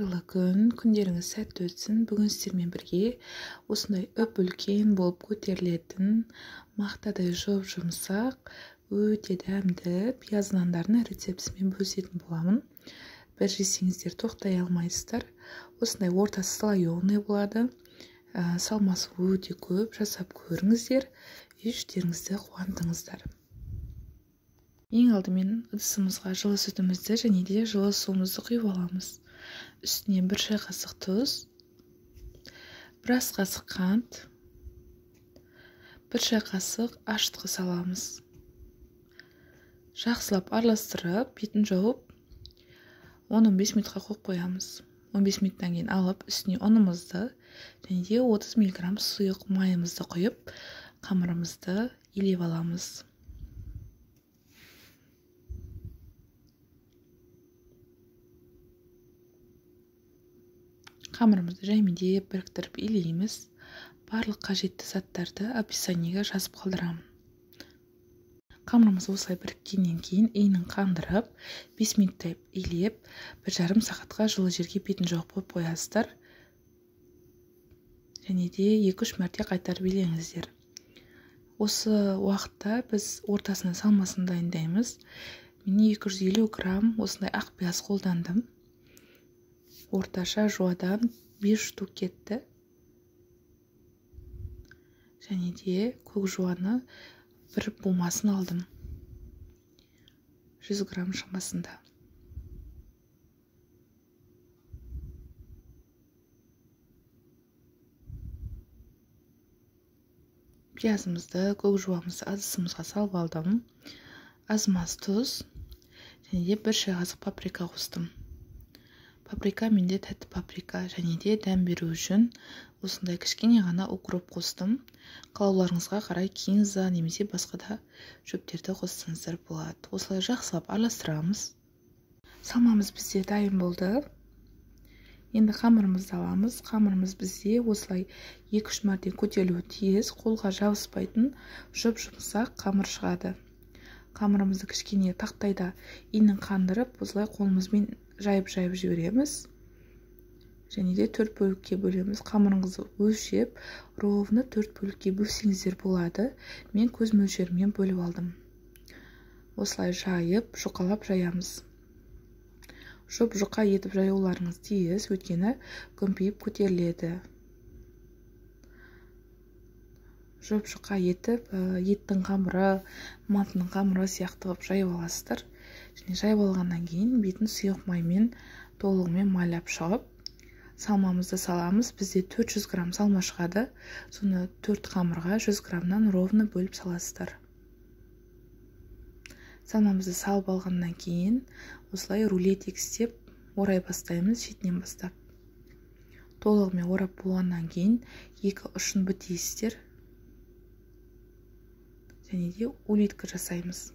Қайырлы күн, күндеріңіз сәтті өтсін. Бүгін сіздермен бірге осындай үп-үлкен болып көтерілетін, мақтадай жұп-жұмсақ, өте дәмді пияз нандарының рецептісімен бөлісетін боламын. Бір жесеңіздер тоқтай алмайсыздар. Осындай ортасы слоеный болады. Салмасы өте көп, жасап көріңіздер, үй-іштеріңізді қуантыңыздар. Ең алдымен ыдысымызға жылы сүтімізді және де жылы суымызды құйып аламыз. Үстіне 1 шай қасық тұз, 1 ас қасық қант, 1 шай қасық ашытқы саламыз. Жақсылап араластырып, бетін жауып, 10-15 минутқа қойып қоямыз. 15 минуттан кейін алып, үстіне ұнымызды және де 30 мг сұйық майымызды құйып, қамырымызды илеп аламыз. Қамырымызды жаймендеп біріктіріп илейміз. Барлық қажетті заттарды описаниеге жазып қалдырамын. Қамырымыз осылай біріккеннен кейін иінін қандырып, 5 минуттай илеп, 1,5 сағатқа жылы жерге бетін жауып қойып қоясыздар. Және де 2-3 мәрте қайтарып илеңіздер. Осы уақытта біз ортасына салмасын дайындаймыз. Мен 250 грамм осындай ақ пияз қолдандым. Орташа жуадан 5 штук кетті. Және де көк жуаны бір бумасын алдым. 100 грамм шамасында. Пиязымызды, көк жуамызды ыдысымызға салып алдым. Аз-маз тұз және де 1 шай қасық паприка қостым. Паприка менде тәтті паприка, және де дәм беру үшін осындай кішкене ғана укроп қостым. Қалауларыңызға қарай кинза немесе басқа да шөптерді қоссаңыздар болады. Осылай жақсылап араластырамыз. Салмамыз бізде дайын болды. Енді қамырымызды аламыз. Қамырымыз бізде осылай 2-3 мәрте көтерілуі тиіс, қолға жабыспайтын жұп-жұмсақ қамыр шығады. Қамырымызды кішкене тақтайда инін қандырып, осылай қолымызбен жайып-жайып жібереміз. Және де 4 бөлікке бөлеміз. Қамырыңызды өлшеп, ровно 4 бөлікке бөлсеңіздер болады. Мен көз мөлшерімен бөліп алдым. Осылай жайып, жұқалап жаямыз. Жұп-жұқа етіп жаюларыңыз тиіс, өйткені күмпиіп көтеріледі. Жұп-жұқа етіп, еттің қамыры, мантының қамыры сияқты қылып жайып аласыздар. Және жайып алғаннан кейін бетін сұйық маймен толығымен майлап шығып, салмамызды саламыз. Бізде 400 грамм салма шығады. Соны 4 қамырға 100 граммнан ровно бөліп саласыздар. Салмамызды салып алғаннан кейін осылай рулетик істеп орай бастаймыз, шетінен бастап. Толығымен орап болғаннан кейін екі ұшын бітейсіздер. Және де улитка жасаймыз.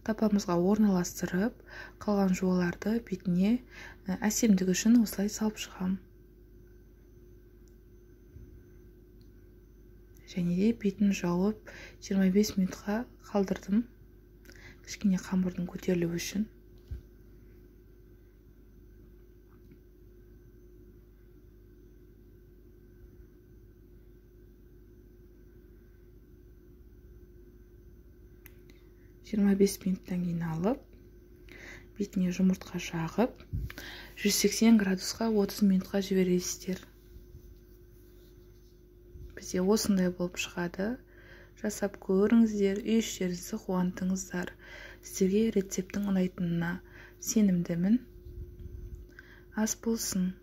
Тапамызға орналастырып, қалған жуаларды бетіне әсемдік үшін осылай салып шығам. Және де бетін жауып 25 минутқа қалдырдым. Кішкене қамырдың көтерілуі үшін. Жиырма бес минуттан кейін алып, бетіне жұмыртқа жағып, 180 градусқа 30 минутқа жібересіздер. Бізде осындай болып шығады. Жасап көріңіздер, үй іштеріңізді қуантыңыздар. Сіздерге рецепттің ұнайтынына сенімдімін. Ас болсын.